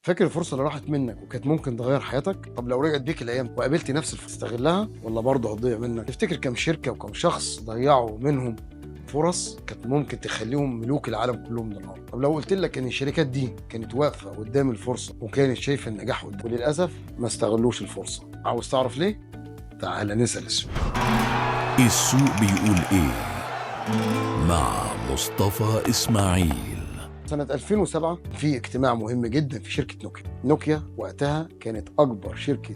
فاكر الفرصة اللي راحت منك وكانت ممكن تغير حياتك؟ طب لو رجعت بيك الايام وقابلت نفس الفرصة تستغلها ولا برضه هتضيع منك؟ تفتكر كم شركة وكم شخص ضيعوا منهم فرص كانت ممكن تخليهم ملوك العالم كلهم من النهارده؟ طب لو قلت لك ان الشركات دي كانت واقفة قدام الفرصة وكانت شايفه النجاح قدام وللاسف ما استغلوش الفرصة، عاوز تعرف ليه؟ تعال نسال السوق. السوق بيقول ايه مع مصطفى اسماعيل. سنة 2007 في اجتماع مهم جدا في شركة نوكيا. نوكيا وقتها كانت أكبر شركة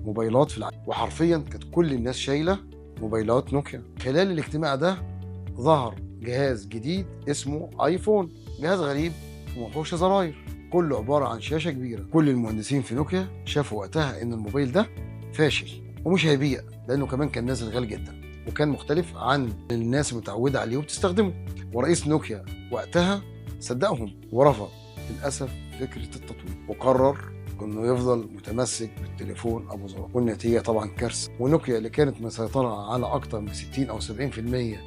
موبايلات في العالم، وحرفيا كانت كل الناس شايلة موبايلات نوكيا. خلال الاجتماع ده ظهر جهاز جديد اسمه آيفون، جهاز غريب وما فيهوش زراير، كله عبارة عن شاشة كبيرة. كل المهندسين في نوكيا شافوا وقتها إن الموبايل ده فاشل ومش هيبيع، لأنه كمان كان نازل غالي جدا وكان مختلف عن الناس متعودة عليه وبتستخدمه. ورئيس نوكيا وقتها صدقهم ورفض للأسف فكرة التطوير، وقرر إنه يفضل متمسك بالتليفون أبو زرار، والنتيجة طبعا كارثة. ونوكيا اللي كانت مسيطرة على أكتر من 60 أو 70%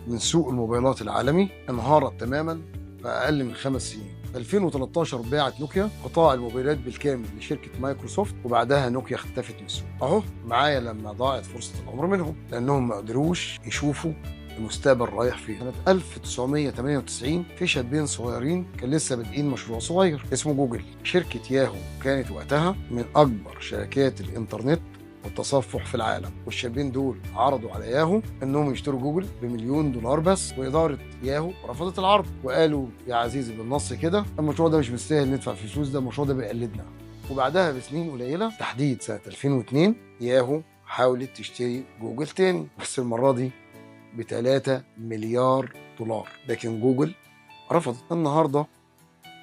من سوق الموبايلات العالمي انهارت تماما في أقل من 5 سنين. في 2013 باعت نوكيا قطاع الموبايلات بالكامل لشركة مايكروسوفت، وبعدها نوكيا اختفت من السوق. أهو معايا لما ضاعت فرصة العمر منهم، لأنهم ما قدروش يشوفوا المستقبل رايح فين. سنة 1998 في شابين صغيرين كان لسه بادئين مشروع صغير اسمه جوجل. شركة ياهو كانت وقتها من أكبر شركات الإنترنت والتصفح في العالم، والشابين دول عرضوا على ياهو انهم يشتروا جوجل ب$1,000,000 بس، وإدارة ياهو رفضت العرض وقالوا يا عزيزي بالنص كده المشروع ده مش مستاهل ندفع فيه فلوس، ده المشروع ده بيقلدنا. وبعدها بسنين قليلة تحديد سنة 2002 ياهو حاولت تشتري جوجل تاني، بس المرة دي ب3 مليار دولار، لكن جوجل رفضت. النهارده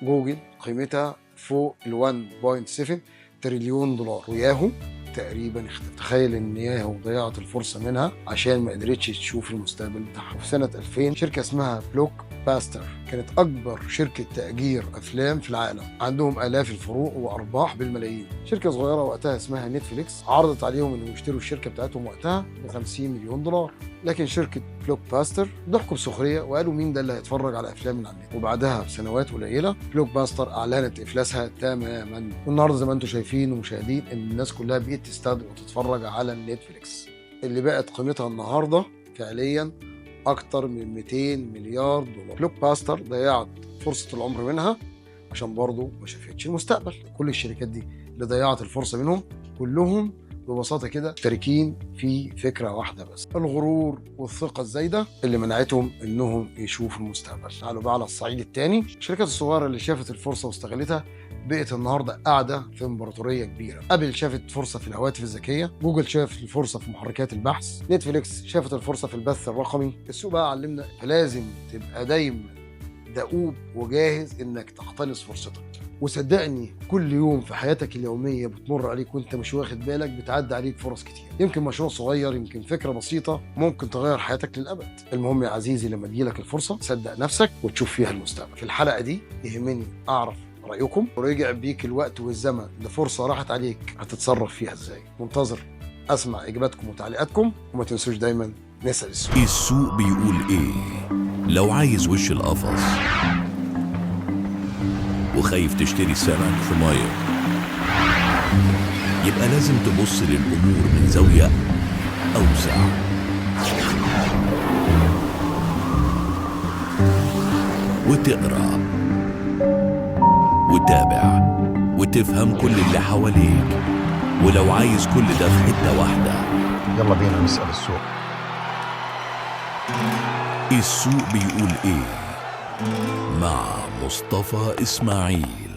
جوجل قيمتها فوق ال 1.7 تريليون دولار، وياهو تقريبا اختفت. تخيل ان ياهو ضيعت الفرصة منها عشان ما قدرتش تشوف المستقبل بتاعها. وفي سنة 2000 شركة اسمها بلوك باستر كانت اكبر شركة تاجير افلام في العالم، عندهم الاف الفروع وارباح بالملايين. شركة صغيرة وقتها اسمها نتفليكس عرضت عليهم انهم يشتروا الشركة بتاعتهم وقتها ب50 مليون دولار، لكن شركة بلوك باستر ضحكوا بسخريه وقالوا مين ده اللي هيتفرج على افلام من على النت. وبعدها بسنوات قليله بلوك باستر اعلنت افلاسها تماما. والنهارده زي ما انتم شايفين ومشاهدين ان الناس كلها بقت تستخدم وتتفرج على النتفليكس اللي بقت قيمتها النهارده فعليا اكتر من 200 مليار دولار. بلوك باستر ضيعت فرصة العمر منها عشان برضه ما شافتش المستقبل. كل الشركات دي اللي ضيعت الفرصة منهم كلهم ببساطة كده مشتركين في فكرة واحدة بس، الغرور والثقة الزايدة اللي منعتهم انهم يشوفوا المستقبل. تعالوا بقى على الصعيد الثاني، الشركات الصغيرة اللي شافت الفرصة واستغلتها بقت النهارده قاعدة في امبراطورية كبيرة. ابل شافت فرصة في الهواتف الذكية، جوجل شافت الفرصة في محركات البحث، نتفليكس شافت الفرصة في البث الرقمي. السوق بقى علمنا فلازم تبقى دايما دؤوب وجاهز انك تقتنص فرصتك. وصدقني كل يوم في حياتك اليومية بتمر عليك وانت مش واخد بالك بتعدي عليك فرص كتير، يمكن مشروع صغير، يمكن فكرة بسيطة ممكن تغير حياتك للأبد. المهم يا عزيزي لما تجيلك الفرصة صدق نفسك وتشوف فيها المستقبل. في الحلقة دي يهمني أعرف رأيكم، ورجع بيك الوقت والزمن لفرصة راحت عليك هتتصرف فيها ازاي. منتظر أسمع إجاباتكم وتعليقاتكم، وما تنسوش دايما نسأل السوق. السوق بيقول ايه؟ لو عايز وش القفص وخايف تشتري سمك في مية، يبقى لازم تبص للأمور من زاوية أوسع. وتقرأ وتابع وتفهم كل اللي حواليك. ولو عايز كل ده في حتة واحدة، يلا بينا نسأل السوق. السوق بيقول ايه مع مصطفى إسماعيل.